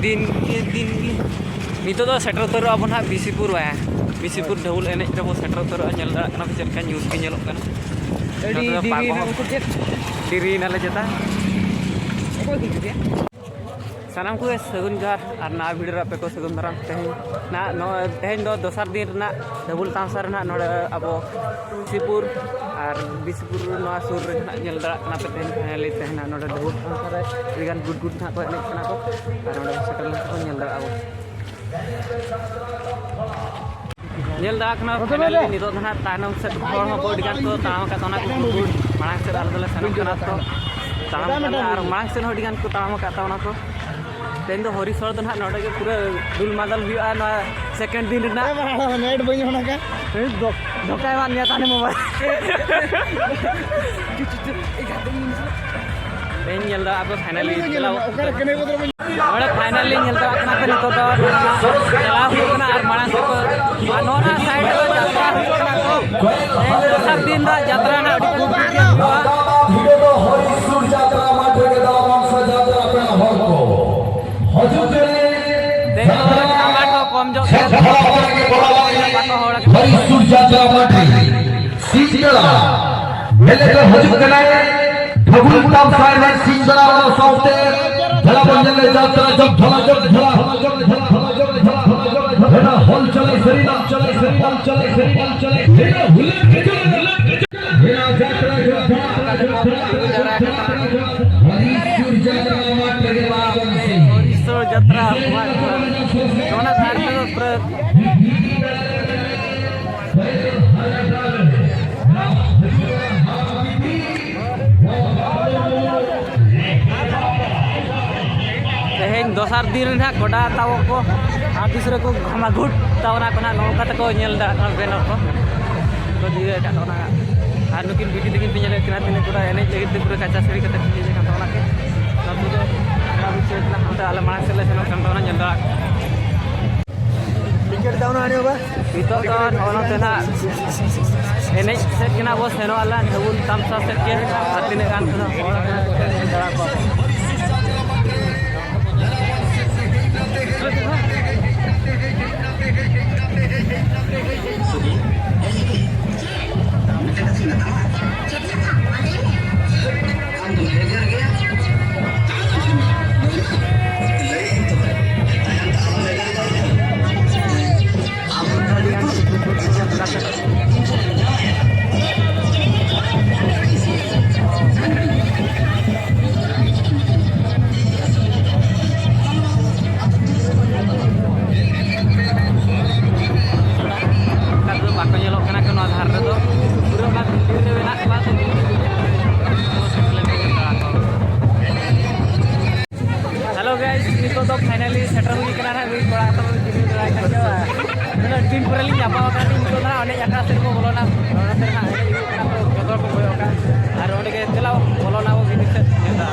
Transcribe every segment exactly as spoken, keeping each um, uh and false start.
ᱫᱤᱱ ᱜᱮ, ᱫᱤᱱ ᱜᱮ᱾ ᱱᱤᱛᱚᱜ ᱫᱚ ᱥᱮᱴᱮᱨ ᱩᱛᱟᱹᱨᱚᱜᱼᱟ ᱵᱚᱱ ᱦᱟᱸᱜ ᱵᱤᱥᱤᱯᱩᱨ, ᱵᱟᱭᱟ? ᱵᱤᱥᱤᱯᱩᱨ ᱰᱷᱟᱹᱵᱩᱞ ᱮᱱᱮᱡ ᱨᱮᱵᱚᱱ ᱥᱮᱴᱮᱨ ᱩᱛᱟᱹᱨᱚᱜᱼᱟ᱾ ᱧᱮᱞ ᱫᱟᱲᱮᱭᱟᱜ ᱠᱟᱱᱟ ᱯᱮ ᱪᱮᱫ ᱞᱮᱠᱟ ᱧᱩᱛ ᱜᱮ ᱧᱮᱞᱚᱜ ᱠᱟᱱᱟ᱾ ᱟᱹᱰᱤ ᱱᱚᱛᱮ ᱫᱚ ᱫᱮᱨᱤ ᱯᱟᱨᱠ ᱨᱮᱱᱟᱜ ᱦᱚᱸ ᱠᱚ ᱪᱮᱫ? ᱫᱮᱨᱤᱭᱮᱱᱟᱞᱮ ᱪᱮᱛᱟ᱾ ᱚᱠᱚᱭ ᱠᱚ ᱦᱤᱡᱩᱜ ᱜᱮᱭᱟ? ᱥᱟᱱᱟᱢ ᱠᱚᱜᱮ ᱥᱟᱹᱜᱩᱱ ᱡᱚᱦᱟᱨ ᱟᱨ ᱱᱟᱣᱟ ᱵᱷᱤᱰᱤᱭᱳ ᱨᱮ ᱟᱯᱮ ᱠᱚ ᱥᱟᱹᱜᱩᱱ ᱫᱟᱨᱟᱢ᱾ ᱛᱮᱦᱮᱧ ᱱᱟᱜ ᱱᱚᱜᱼᱚᱭ ᱛᱮᱦᱮᱧ ᱫᱚ ᱫᱚᱥᱟᱨ ᱫᱤᱱ ᱨᱮᱱᱟᱜ ᱰᱷᱟᱹᱵᱩᱞ ᱛᱟᱢᱥᱟ ᱨᱮᱱᱟᱜ ᱱᱚᱰᱮ ᱟᱵᱚ ᱵᱤᱥᱤᱯᱩᱨ ᱟᱨ ᱵᱤᱥᱤᱯᱩᱨ ᱱᱚᱣᱟ ᱥᱩᱨ ᱨᱮ ᱱᱟᱜ ᱧᱮᱞ ᱫᱟᱲᱮᱭᱟᱜ ᱠᱟᱱᱟ ᱯᱮ᱾ ᱛᱮᱦᱮᱧ ᱯᱷᱟᱭᱱᱟᱞᱤ ᱛᱮᱦᱮᱧ ᱱᱟᱜ ᱱᱚᱰᱮ ᱰᱷᱟᱹᱵᱩᱞ ᱛᱟᱢᱥᱟ ᱨᱮ ᱟᱹᱰᱤᱜᱟᱱ ᱜᱩᱰ ᱜᱩᱰ ᱱᱟᱜ ᱠᱚ ᱮᱱᱮᱡ ᱠᱟᱱᱟ ᱠᱚ ᱟᱨ ᱱᱚᱰᱮ ᱥᱮᱴᱮᱨ ᱞᱮᱱᱠᱷᱟᱱ ᱠᱚ ᱧᱮᱞ ᱫᱟᱲᱮᱭᱟᱜᱼᱟ ᱵᱚᱱ᱾ ᱧᱮᱞ ᱫᱟᱲᱮᱭᱟᱜ ᱠᱟᱱᱟ ᱯᱷᱟᱭᱱᱟᱞᱤ ᱱᱤᱛᱚᱜ ᱫᱚ ᱱᱟᱜ ᱛᱟᱭᱱᱚᱢ ᱥᱮᱫ ᱦᱚᱲ ᱦᱚᱸᱠᱚ ᱟᱹᱰᱤ ᱜᱟᱱ ᱠᱚ ᱛᱟᱲᱟᱢ ᱟᱠᱟᱫ ᱛᱟᱵᱚᱱᱟ ᱠᱚ ᱜᱩᱰ ᱜᱩᱰ᱾ ᱢᱟᱲᱟᱝ ᱥᱮᱫ ᱟᱞᱮ ᱫᱚᱞᱮ ᱥᱮᱱᱚᱜ ᱠᱟᱱᱟ ᱛᱚ ᱛᱟᱲᱟᱢ ᱠᱟᱱᱟ ᱟᱨ ᱢᱟᱲᱟᱝ ᱥᱮᱫ ᱦᱚᱸ ᱟᱹᱰᱤ ᱜᱟᱱ ᱠᱚ ᱛᱟᱲᱟᱢ ᱟᱠᱟᱫ ᱛᱟᱵᱚᱱᱟ ᱠᱚ᱾ ᱛᱮᱦᱮᱧ ᱫᱚ ᱦᱚᱨᱤᱥᱚᱨ ᱫᱚ ᱱᱟᱦᱟᱜ ᱱᱚᱰᱮ ᱜᱮ ᱯᱩᱨᱟᱹ ᱫᱩᱞ ᱢᱟᱫᱟᱞ ᱦᱩᱭᱩᱜᱼᱟ ᱱᱚᱣᱟ ᱥᱮᱠᱮᱱᱰ ᱫᱤᱱ ᱨᱮᱱᱟᱜ᱾ ᱮ ᱵᱟᱲᱟ, ᱱᱮᱴ ᱵᱟᱹᱧ ᱚᱱ ᱟᱠᱟᱫ᱾ ᱫᱷᱚᱠᱟᱭ ᱮᱢᱟᱫ ᱢᱮᱭᱟ ᱛᱟᱦᱞᱮ ᱢᱳᱵᱟᱭᱤᱞ᱾ ᱛᱮᱦᱮᱧ ᱧᱮᱞ ᱫᱚ ᱟᱯᱮ ᱯᱷᱟᱭᱱᱟᱞᱤ ᱪᱟᱞᱟᱣ ᱚᱠᱟᱨᱮ ᱠᱟᱹᱱᱟᱹᱭ ᱵᱚᱫᱚᱞ ᱵᱟᱹᱧ ᱱᱚᱰᱮ ᱯᱷᱟᱭᱱᱟᱞᱤ ᱧᱮᱞ ᱫᱟᱲᱮᱭᱟᱜ ᱠᱟᱱᱟ ᱯᱮ ᱱᱤᱛᱚᱜ ᱫᱚ ᱪᱟᱞᱟᱣ ᱦᱩᱭᱩᱜ ᱠᱟᱱᱟ ᱟᱨ ᱢᱟᱲᱟᱝ ᱥᱮᱫ ᱠᱚ ᱟᱨ ᱱᱚᱣᱟ ᱥᱟᱭᱤᱰ ᱨᱮ ᱡᱟᱛᱨᱟ ᱦᱩᱭᱩᱜ ᱠᱟᱱᱟ ᱠᱚ᱾ ᱛᱮᱦᱮᱧ ᱫᱚᱥᱟᱨ ᱫᱤᱱ ᱨᱮ ᱡᱟᱛᱨᱟ ᱨᱮᱱᱟᱜ ᱟᱹᱰᱤ ᱠᱩᱨᱩᱢᱩᱴᱩ ᱦᱩᱭᱩᱜᱼᱟ᱾ ᱦᱤᱞᱳᱜ ᱫᱚ ᱦᱚᱨᱤᱥᱩᱨ ᱡᱟᱛᱨᱟ ᱢᱟᱴᱷ ᱨᱮᱜᱮ ᱫᱟᱬᱟᱱ ᱥᱮ ᱡᱟᱛᱨᱟ ᱯᱮᱲᱟ ᱦᱚᱲ ᱠᱚ ᱦᱤᱡᱩᱜ ᱠᱟᱱᱟ᱾ ᱛᱮᱦᱮᱧ ᱫᱚ ᱡᱟᱸᱜᱟ ᱴᱷᱚ ᱠᱚᱢ ᱧᱚᱜ ᱜᱮᱭᱟ᱾ ᱥᱮ ᱵᱷᱟᱲᱟ ᱦᱚᱲ ᱜᱮ ᱵᱚᱞᱚ ᱞᱟᱹᱜᱤᱫ ᱵᱟᱠᱚ ᱦᱚᱲ ᱟᱠᱟᱱᱟ᱾ ᱦᱚᱨᱤᱥᱩᱨ ᱡᱟᱛᱨᱟ ᱢᱟᱴᱷ ᱨᱮ ᱥᱤᱧ ᱵᱮᱲᱟ ᱧᱮᱞ ᱛᱮ ᱦᱤᱡᱩᱜ ᱠᱟᱱᱟᱭ ᱰᱷᱟᱹᱵᱩᱞ ᱛᱟᱢᱥᱟ ᱮᱱᱮᱡ ᱥᱤᱧ ᱵᱮᱲᱟ ᱚᱱᱟ ᱥᱟᱶᱛᱮ ᱡᱷᱟᱲᱟ ᱵᱚᱱ ᱧᱮᱞ ᱡᱟᱛᱨᱟ ᱡᱚᱜ ᱡᱷᱟᱲᱟ ᱡᱚᱜ ᱡᱷᱟᱲᱟ ᱡᱷᱟᱲᱟ ᱦᱚᱞ ᱪᱟᱞᱟᱭ ᱥᱟᱹᱨᱤ ᱱᱟᱜ ᱪᱟᱞᱟᱭ ᱥᱟᱹᱨᱤ ᱱᱟᱜ ᱪᱟᱞᱟᱭ ᱥᱟᱹᱨᱤ ᱱᱟᱜ ᱪᱟᱞᱟᱭ ᱥᱟᱹᱨᱤ ᱱᱟᱜ ᱦᱩᱞᱟᱹ ᱦᱤᱡᱩᱜ ᱦᱩᱞᱟᱹ ᱦᱤᱡᱩᱜ ᱦᱮᱱᱟ ᱡᱟᱛᱨᱟ ᱡᱚᱜ ᱡᱷᱟᱲᱟ ᱡᱚᱜ ᱡᱷᱟᱲᱟ ᱡᱚᱜ ᱡᱷᱟᱲᱟ ᱦᱚᱨᱤᱥᱩᱨ ᱡᱟᱛᱨᱟ ᱢᱟᱴᱷ ᱨᱮᱜᱮ ᱵᱟᱵᱚᱱ ᱥᱤᱧ ᱦᱚᱨᱤᱥᱩᱨ ᱡᱟᱛᱨᱟ ᱢᱟᱴᱷ ᱨᱮ ᱚᱱᱟ ᱫᱷᱟᱨ ᱛᱮᱫᱚ ᱯᱩᱨᱟᱹ ᱛᱮᱦᱮᱧ ᱫᱚᱥᱟᱨ ᱫᱤᱱ ᱨᱮ ᱱᱟᱦᱟᱜ ᱜᱚᱰᱟ ᱛᱟᱵᱚ ᱠᱚ ᱟᱨ ᱛᱤᱥ ᱨᱮᱠᱚ ᱜᱷᱟᱢᱟᱜᱷᱩᱴ ᱛᱟᱵᱚᱱᱟ ᱠᱚ ᱱᱟᱦᱟᱜ, ᱱᱚᱝᱠᱟ ᱛᱮᱠᱚ ᱧᱮᱞ ᱫᱟᱲᱮᱭᱟᱜ ᱠᱟᱱᱟ ᱵᱮᱱᱟᱨ ᱠᱚ, ᱠᱚ ᱫᱷᱤᱨᱮ ᱟᱠᱟᱫ ᱛᱟᱵᱚᱱᱟ᱾ ᱟᱨ ᱱᱩᱠᱤᱱ ᱵᱤᱴᱤ ᱛᱟᱹᱠᱤᱱ ᱯᱮ ᱧᱮᱞᱮᱫ ᱠᱤᱱᱟ ᱛᱤᱱᱟᱹᱜ ᱜᱚᱰᱟ ᱮᱱᱮᱡ ᱞᱟᱹᱜᱤᱫ ᱛᱮ ᱯᱩᱨᱟᱹ ᱠᱟᱪᱟ ᱥᱟᱹᱲᱤ ᱠᱟᱛᱮ ᱠᱤᱱ ᱦᱮᱡ ᱟᱠᱟᱱ ᱛᱟᱵᱚᱱᱟ ᱠᱤᱱ᱾ ᱱᱚᱛᱮ ᱫᱚ ᱟᱞᱮ ᱢᱟᱲᱟᱝ ᱥᱮᱫ ᱞᱮ ᱥᱮᱱᱚᱜ ᱠᱟᱱ ᱛᱟᱵᱚᱱᱟ, ᱧᱮᱞ ᱫᱟᱲᱮᱭᱟᱜ ᱠᱟᱱᱟ᱾ ᱱᱤᱛᱚᱜ ᱫᱚ ᱱᱚᱜᱼᱚ ᱱᱚᱛᱮ ᱱᱟᱜ ᱮᱱᱮᱡ ᱥᱮᱫ ᱜᱮ ᱱᱟᱜ ᱵᱚ ᱥᱮᱱᱚᱜ ᱟᱞᱟᱝ, ᱰᱷᱟᱹᱵᱩᱞ ᱛᱟᱢᱥᱟ ᱥᱮᱫ ᱜᱮ᱾ ᱟᱨ ᱛᱤᱱᱟᱹᱜ ᱜᱟᱱ ᱫᱚ ᱦᱚᱲ ᱠᱚ ᱫᱟᱬᱟ ᱠᱚᱣᱟ᱾ ᱱᱤᱛᱚᱜ ᱫᱚ finally ᱥᱮᱴᱮᱨ ᱦᱩᱭ ᱠᱟᱱᱟ ᱱᱟᱦᱟᱜ, ᱢᱤᱫ ᱠᱚᱲᱟ ᱠᱚ ᱡᱩᱫᱤ ᱠᱚ ᱵᱟᱲᱟᱭ ᱠᱷᱟᱱ ᱫᱚ᱾ ᱩᱱᱟᱹᱜ ᱫᱤᱱ ᱯᱚᱨᱮ ᱞᱤᱧ ᱧᱟᱯᱟᱢ ᱟᱠᱟᱱᱟ, ᱱᱤᱛᱚᱜ ᱫᱚ ᱱᱟᱦᱟᱜ ᱚᱱᱮ ᱟᱠᱷᱲᱟ ᱥᱮᱫ ᱨᱮᱠᱚ ᱵᱚᱞᱚᱱᱟ, ᱚᱱᱟ ᱥᱮᱫ ᱱᱟᱦᱟᱜ ᱮᱱᱮᱡ ᱦᱩᱭᱩᱜ ᱠᱟᱱᱟ, ᱛᱚ ᱡᱚᱛᱚ ᱦᱚᱲ ᱠᱚ ᱠᱚᱭᱚᱜ ᱟᱠᱟᱫ᱾ ᱟᱨ ᱚᱸᱰᱮ ᱜᱮ ᱪᱟᱞᱟᱣ ᱵᱚᱞᱚᱱᱟ ᱵᱚ ᱵᱷᱤᱛᱤᱨ ᱥᱮᱫ, ᱧᱮᱞ ᱫᱟ᱾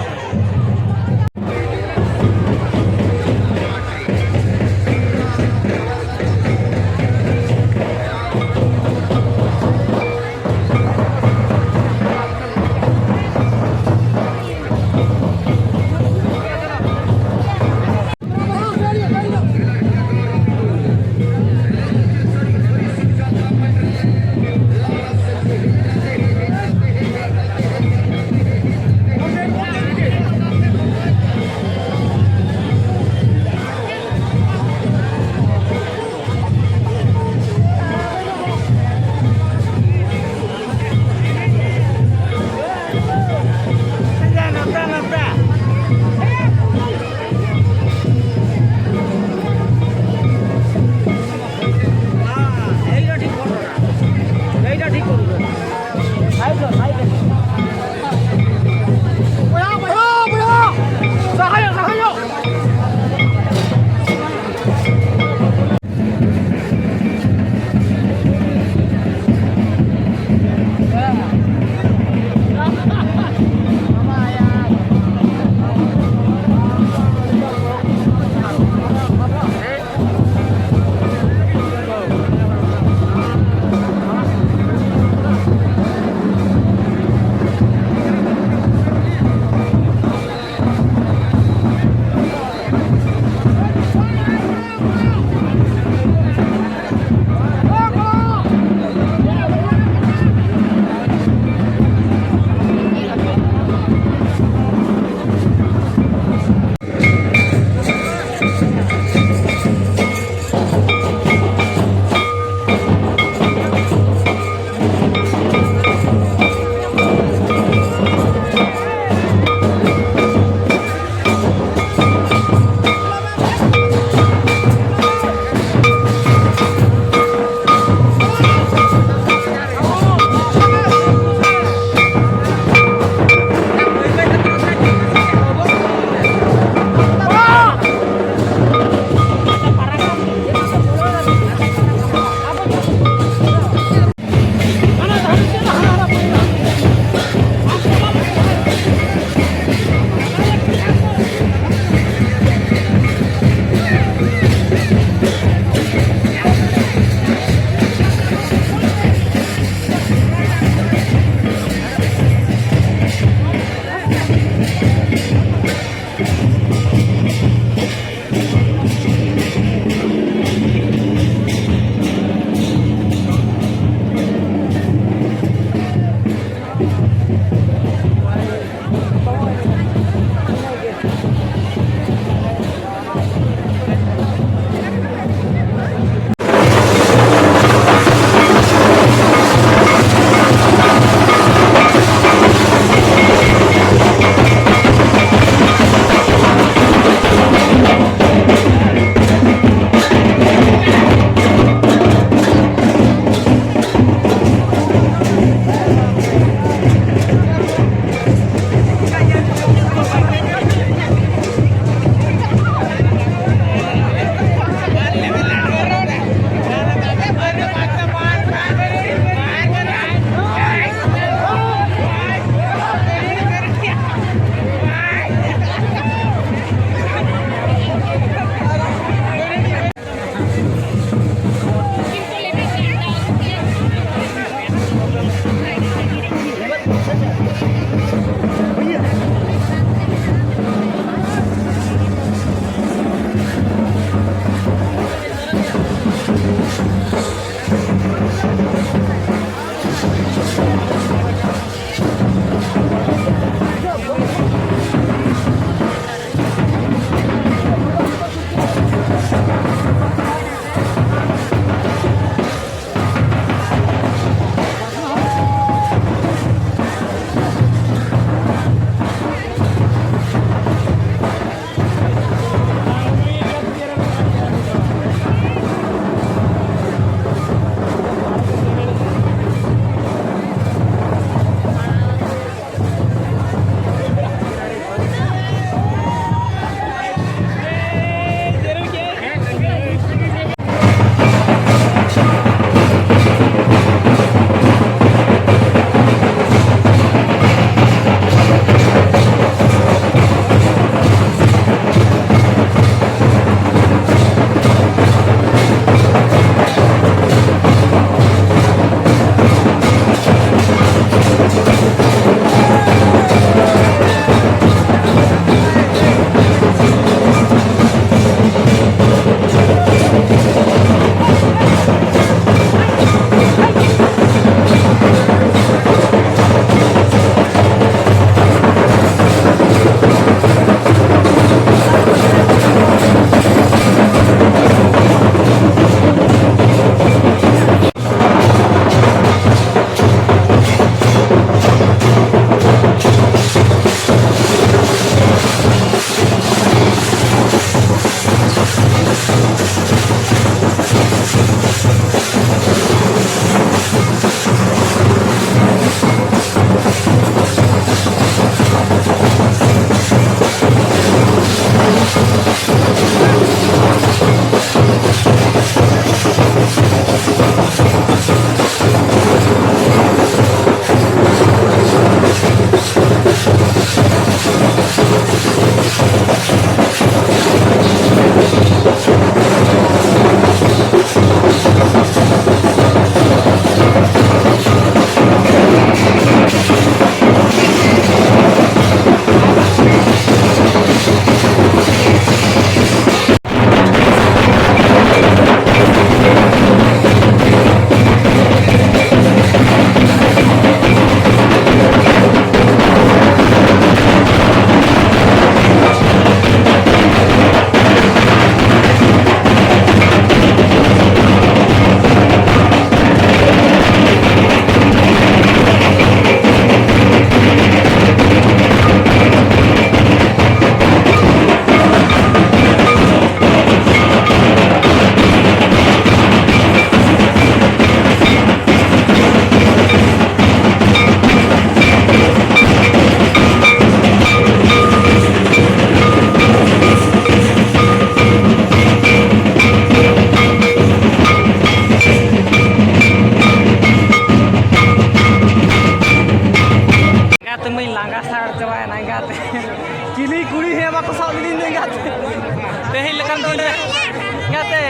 ᱜᱟᱛᱮ,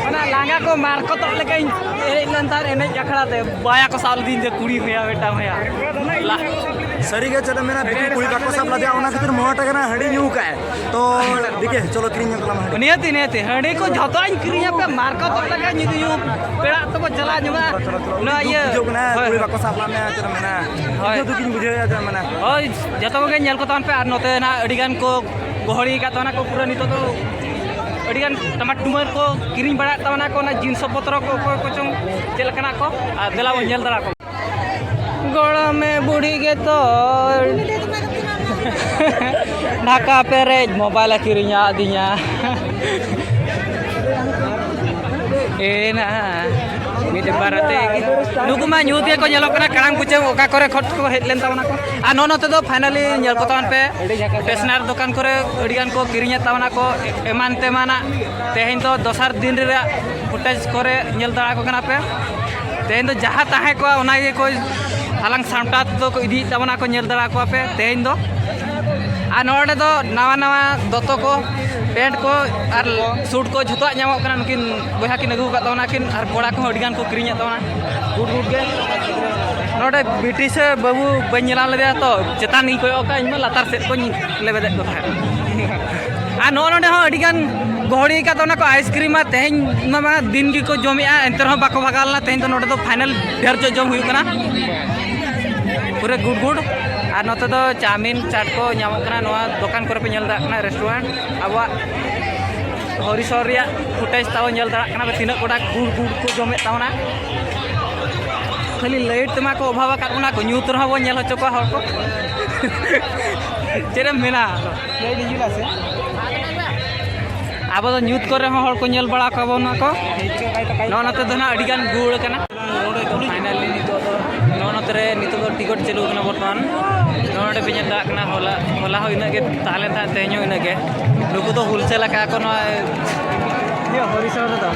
ᱚᱱᱟ ᱞᱟᱸᱜᱟ ᱠᱚ ᱢᱟᱨ ᱠᱚᱛᱚᱜ ᱞᱮᱠᱟᱧ ᱮᱱᱮᱡ ᱞᱮᱱ ᱛᱟᱦᱮᱸᱫ ᱮᱱᱮᱡ ᱟᱠᱷᱲᱟ ᱛᱮ, ᱵᱟᱭᱟ ᱠᱚ ᱥᱟᱵ ᱞᱤᱫᱤᱧ ᱛᱮ, ᱠᱩᱲᱤ ᱦᱚᱭᱟ ᱢᱤᱫᱴᱟᱝ ᱦᱚᱭᱟ᱾ ᱞᱟ- ᱥᱟᱹᱨᱤ ᱜᱮ ᱪᱮᱫ ᱮᱢ ᱢᱮᱱᱟ, ᱫᱤᱠᱩ ᱠᱩᱲᱤ ᱵᱟᱠᱚ ᱥᱟᱵ ᱞᱮᱫᱮᱭᱟ, ᱚᱱᱟ ᱠᱷᱟᱹᱛᱤᱨ ᱢᱚᱬᱮ ᱴᱟᱠᱟ ᱨᱮᱱᱟᱜ ᱦᱟᱺᱰᱤ ᱧᱩ ᱠᱟᱜᱼᱟᱭ᱾ ᱛᱚ ᱫᱤᱠᱮ, ᱪᱚᱞᱚ ᱠᱤᱨᱤᱧ ᱧᱚᱜ ᱛᱟᱞᱟᱝ ᱢᱮ ᱦᱟᱺᱰᱤ᱾ ᱱᱤᱦᱟᱹᱛᱤ, ᱱᱤᱦᱟᱹᱛᱤ, ᱦᱟᱺᱰᱤ ᱠᱚ ᱡᱷᱚᱛᱚᱣᱟᱜ ᱤᱧ ᱠᱤᱨᱤᱧ ᱟᱯᱮᱭᱟ, ᱢᱟᱨ ᱠᱚᱛᱚᱜ ᱞᱮᱠᱟ ᱧᱩ ᱧᱩ ᱯᱮᱲᱟ ᱛᱮᱵᱚ ᱪᱟᱞᱟᱣ ᱧᱚᱜᱚᱜᱼᱟ᱾ ᱪᱚᱞᱚ, ᱪᱚᱞᱚ, ᱪᱚᱞᱚ᱾ ᱱᱚᱣᱟ ᱩᱱᱤ ᱫᱩᱠ ᱤᱭᱟᱹ, ᱵᱩᱡᱷᱟᱹᱣ ᱠᱟᱱᱟ, ᱦᱳᱭ, ᱠᱩᱲᱤ ᱦᱳᱭ᱾ ᱵᱟᱠᱚ ᱥᱟᱵ ᱞᱮᱫ ᱢᱮᱭᱟ, ᱪᱮᱫ ᱮᱢ ᱢᱮᱱᱟ? ᱦᱳᱭ᱾ ᱵᱩᱡᱷᱟᱹᱣ ᱫᱩᱠ ᱤᱧ ᱵᱩᱡᱷᱟᱹᱣᱮᱫᱼᱟ, ᱪᱮᱫ ᱮᱢ ᱢᱮᱱᱟ? ᱦᱳᱭ, ᱡᱚᱛᱚ ᱠᱚᱜᱮ ᱧᱮᱞ ᱠᱚ ᱛᱟᱵᱚᱱ ᱯᱮ, ᱟᱨ ᱱᱚᱛᱮ ᱱᱟᱦᱟᱜ ᱟᱹᱰᱤ ᱜᱟᱱ ᱠᱚ ᱜᱚᱦᱚᱲᱤ ᱟᱠᱟᱫ ᱛᱟᱵᱚᱱᱟ ᱠᱚ ᱯᱩᱨᱟᱹ ᱱᱤᱛᱚᱜ ᱫᱚ᱾ ᱟᱹᱰᱤᱜᱟᱱ ᱴᱟᱢᱟᱨ ᱴᱩᱢᱟᱨ ᱠᱚ ᱠᱤᱨᱤᱧ ᱵᱟᱲᱟᱭᱮᱫ ᱛᱟᱵᱚᱱᱟ ᱠᱚ, ᱚᱱᱟ ᱡᱤᱱᱤᱥ ᱯᱚᱛᱨᱚ ᱠᱚ ᱚᱠᱚᱭ ᱠᱚᱪᱚᱝ ᱪᱮᱫ ᱞᱮᱠᱟᱱᱟᱜ ᱠᱚ, ᱟᱨ ᱫᱮᱞᱟ ᱵᱚᱱ ᱧᱮᱞ ᱫᱟᱲᱮ ᱟᱠᱚ᱾ ᱜᱚᱲᱚᱢᱮ ᱵᱩᱲᱦᱤ ᱜᱮᱛᱚ ᱰᱷᱟᱠᱟ ᱯᱮᱨᱮᱡ ᱢᱳᱵᱟᱭᱤᱞ ᱮ ᱠᱤᱨᱤᱧ ᱟᱫᱤᱧᱟ᱾ ᱮᱱᱟ ᱢᱤᱫ ᱵᱟᱨ ᱟᱛᱮ ᱜᱮ᱾ ᱱᱩᱠᱩ ᱢᱟ ᱧᱩᱛ ᱜᱮᱠᱚ ᱧᱮᱞᱚᱜ ᱠᱟᱱᱟ, ᱠᱟᱲᱟᱝ ᱠᱩᱪᱟᱹᱝ ᱚᱠᱟ ᱠᱚᱨᱮ ᱠᱷᱚᱱ ᱠᱚ ᱦᱮᱡ ᱞᱮᱱ ᱛᱟᱵᱚᱱᱟ ᱠᱚ᱾ ᱟᱨ ᱱᱚᱜᱼᱚ ᱱᱚᱛᱮ ᱫᱚ finally ᱧᱮᱞ ᱠᱚ ᱛᱟᱵᱚᱱ ᱯᱮ, ᱥᱴᱮᱥᱚᱱᱟᱨ ᱫᱚᱠᱟᱱ ᱠᱚᱨᱮ ᱟᱹᱰᱤ ᱜᱟᱱ ᱠᱚ ᱠᱤᱨᱤᱧᱮᱫ ᱛᱟᱵᱚᱱᱟ ᱠᱚ, ᱮᱢᱟᱱ ᱛᱮᱢᱟᱱᱟᱜ᱾ ᱛᱮᱦᱮᱧ ᱫᱚ ᱫᱚᱥᱟᱨ ᱫᱤᱱ ᱨᱮᱭᱟᱜ footage ᱠᱚᱨᱮ ᱧᱮᱞ ᱫᱟᱲᱮ ᱟᱠᱚ ᱠᱟᱱᱟ ᱯᱮ᱾ ᱛᱮᱦᱮᱧ ᱫᱚ ᱡᱟᱦᱟᱸ ᱛᱟᱦᱮᱸ ᱠᱚᱜᱼᱟ, ᱚᱱᱟ ᱜᱮᱠᱚ ᱦᱟᱞᱟᱝ ᱥᱟᱢᱴᱟᱣ ᱛᱮᱫᱚ ᱠᱚ ᱤᱫᱤᱭᱮᱫ ᱛᱟᱵᱚᱱᱟ ᱠᱚ, ᱧᱮᱞ ᱫᱟᱲᱮ ᱟᱠᱚᱣᱟ ᱯᱮ ᱛᱮᱦᱮᱧ ᱫᱚ᱾ ᱟᱨ ᱱᱚᱰᱮ ᱫᱚ ᱱᱟᱣᱟ ᱱᱟᱣᱟ ᱫᱚᱛᱚ ᱠᱚ, ᱯᱮᱱᱴ ᱠᱚ ᱟᱨ ᱥᱩᱴ ᱠᱚ ᱡᱷᱚᱛᱚᱣᱟᱜ ᱧᱟᱢᱚᱜ ᱠᱟᱱᱟ᱾ ᱱᱩᱠᱤᱱ ᱵᱚᱭᱦᱟ ᱠᱤᱱ ᱟᱹᱜᱩ ᱟᱠᱟᱫ ᱛᱟᱵᱚᱱᱟ ᱠᱤᱱ, ᱟᱨ ᱠᱚᱲᱟ ᱠᱚᱦᱚᱸ ᱟᱹᱰᱤ ᱜᱟᱱ ᱠᱚ ᱠᱤᱨᱤᱧᱮᱫ ᱛᱟᱵᱚᱱᱟ ᱜᱩᱰ ᱜᱩᱰ ᱜᱮ᱾ ᱱᱚᱰᱮ ᱵᱤᱴᱤ ᱥᱮ ᱵᱟᱹᱵᱩ ᱵᱟᱹᱧ ᱧᱮᱞᱟᱢ ᱞᱮᱫᱮᱭᱟ ᱛᱚ, ᱪᱮᱛᱟᱱ ᱤᱧ ᱠᱚᱭᱚᱜ ᱟᱠᱟᱫ, ᱤᱧ ᱢᱟ ᱞᱟᱛᱟᱨ ᱥᱮᱫ ᱠᱚᱧ ᱞᱮᱵᱮᱫᱮᱫ ᱠᱚ ᱛᱟᱦᱮᱸᱫ᱾ ᱟᱨ ᱱᱚᱜᱼᱚ ᱱᱚᱰᱮ ᱦᱚᱸ ᱟᱹᱰᱤ ᱜᱟᱱ ᱜᱚᱦᱚᱲᱤ ᱟᱠᱟᱫ ᱚᱱᱟ ᱠᱚ ᱟᱭᱤᱥᱠᱨᱤᱢ, ᱟᱨ ᱛᱮᱦᱮᱧ ᱢᱟ ᱫᱤᱱ ᱜᱮᱠᱚ ᱡᱚᱢᱮᱜᱼᱟ, ᱮᱱᱛᱮ ᱨᱮᱦᱚᱸ ᱵᱟᱠᱚ ᱵᱷᱟᱜᱟᱣ ᱞᱮᱱᱟ᱾ ᱛᱮᱦᱮᱧ ᱫᱚ ᱱᱚᱰᱮ ᱫᱚ final ᱰᱷᱮᱨ ᱧᱚᱜ ᱡᱚᱢ ᱦᱩᱭᱩᱜ ᱠᱟᱱᱟ, ᱯᱩᱨᱟᱹ ᱜᱩᱰ ᱜᱩᱰ᱾ ᱟᱨ ᱱᱚᱛᱮ ᱫᱚ ᱪᱟᱣᱢᱤᱱ, ᱪᱟᱴ ᱠᱚ ᱧᱟᱢᱚᱜ ᱠᱟᱱᱟ ᱱᱚᱣᱟ ᱫᱚᱠᱟᱱ ᱠᱚᱨᱮ ᱯᱮ ᱧᱮᱞ ᱫᱟᱲᱮᱭᱟᱜ ᱠᱟᱱᱟ, restaurant᱾ ᱟᱵᱚᱣᱟᱜ ᱦᱚᱨᱤᱥᱚᱨ ᱨᱮᱭᱟᱜ footage ᱛᱟᱵᱚ ᱧᱮᱞ ᱫᱟᱲᱮᱭᱟᱜ ᱠᱟᱱᱟ ᱯᱮ, ᱛᱤᱱᱟᱹᱜ ᱜᱚᱴᱟ ᱜᱩᱲ ᱜᱩᱲ ᱠᱚ ᱡᱚᱢᱮᱫ ᱛᱟᱵᱚᱱᱟ᱾ ᱠᱷᱟᱹᱞᱤ light ᱛᱮᱢᱟ ᱠᱚ ᱚᱵᱷᱟᱵ ᱟᱠᱟᱫ ᱵᱚᱱᱟ ᱠᱚ, ᱧᱩᱛ ᱨᱮᱦᱚᱸ ᱵᱚᱱ ᱧᱮᱞ ᱦᱚᱪᱚ ᱠᱚᱣᱟ ᱦᱚᱲ ᱠᱚ᱾ ᱪᱮᱫ ᱮᱢ ᱢᱮᱱᱟ? ᱟᱵᱚ ᱫᱚ ᱧᱩᱛ ᱠᱚᱨᱮ ᱦᱚᱸ ᱦᱚᱲ ᱠᱚ ᱧᱮᱞ ᱵᱟᱲᱟ ᱠᱚᱣᱟ ᱵᱚᱱ ᱠᱚ᱾ ᱱᱚᱜᱼᱚ ᱱᱚᱛᱮ ᱫᱚ ᱱᱟᱜ ᱟᱹᱰᱤ ᱜᱟᱱ ᱜᱩᱲ ᱠᱟᱱᱟ᱾ Finally ᱱᱤᱛᱚᱜ ᱫᱚ ᱱᱚᱜᱼᱚ ᱱᱚᱛᱮ ᱨᱮ ᱱᱤᱛᱚᱜ ᱫᱚ ᱴᱤᱠᱤᱴ ᱪᱟᱹᱞᱩ ᱠᱟᱱᱟ ᱵᱚᱨᱛᱚᱢᱟᱱ᱾ ᱱᱚᱜᱼᱚ ᱱᱚᱰᱮ ᱯᱮ ᱧᱮᱞ ᱫᱟᱲᱮᱭᱟᱜ ᱠᱟᱱᱟ, ᱦᱚᱞᱟ, ᱦᱚᱞᱟ ᱦᱚᱸ ᱤᱱᱟᱹᱜ ᱜᱮ ᱛᱟᱦᱮᱸ ᱞᱮᱱ ᱛᱟᱦᱮᱸᱫ, ᱛᱮᱦᱮᱧ ᱦᱚᱸ ᱤᱱᱟᱹᱜ ᱜᱮ᱾ ᱱᱩᱠᱩ ᱫᱚ wholesale ᱟᱠᱟᱫ ᱠᱚ ᱱᱚᱣᱟ ᱤᱭᱟᱹ ᱦᱚᱨᱤᱥᱚᱨ ᱨᱮᱫᱚ᱾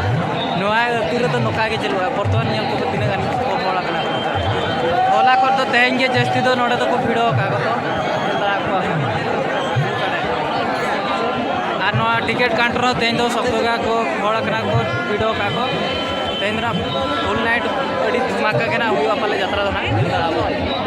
ᱱᱚᱣᱟ ᱟᱹᱛᱩ ᱨᱮᱫᱚ ᱱᱚᱝᱠᱟ ᱜᱮ ᱪᱟᱹᱞᱩᱜᱼᱟ᱾ ᱵᱚᱨᱛᱚᱢᱟᱱ ᱧᱮᱞ ᱠᱚᱯᱮ ᱛᱤᱱᱟᱹᱜ ᱜᱟᱱ ᱠᱚ ᱦᱚᱲ ᱟᱠᱟᱱᱟ ᱠᱚ ᱱᱚᱛᱮ ᱨᱮ᱾ ᱦᱚᱞᱟ ᱠᱷᱚᱱ ᱫᱚ ᱛᱮᱦᱮᱧ ᱜᱮ ᱡᱟᱹᱥᱛᱤ ᱫᱚ ᱱᱚᱰᱮ ᱫᱚᱠᱚ ᱵᱷᱤᱲᱚ ᱟᱠᱟᱫ ᱠᱚ ᱛᱚ᱾ ᱧᱮᱞ ᱫᱟᱲᱮᱭᱟᱜ ᱠᱚᱣᱟ᱾ ᱟᱨ ᱱᱚᱣᱟ ᱴᱤᱠᱤᱴ ᱠᱟᱣᱩᱱᱴᱟᱨ ᱦᱚᱸ ᱛᱮᱦᱮᱧ ᱫᱚ ᱥᱚᱠᱛᱚ ᱜᱮ ᱠᱚ ᱦᱚᱲ ᱠᱟᱱᱟ ᱠᱚ, ᱵᱷᱤᱲ ᱟᱠᱟᱫ ᱠᱚ᱾ ᱛᱮᱦᱮᱧ ᱫᱚ ᱱᱟᱜ ᱯᱷᱩᱞ ᱱᱟᱭᱤᱴ ᱟᱹᱰᱤ ᱫᱷᱟᱢᱟᱠᱟ ᱜᱮ ᱱᱟᱜ ᱦᱩᱭᱩᱜᱼᱟ ᱯᱟᱞᱮ ᱡᱟᱛᱨᱟ ᱫᱚ ᱱᱟᱜ᱾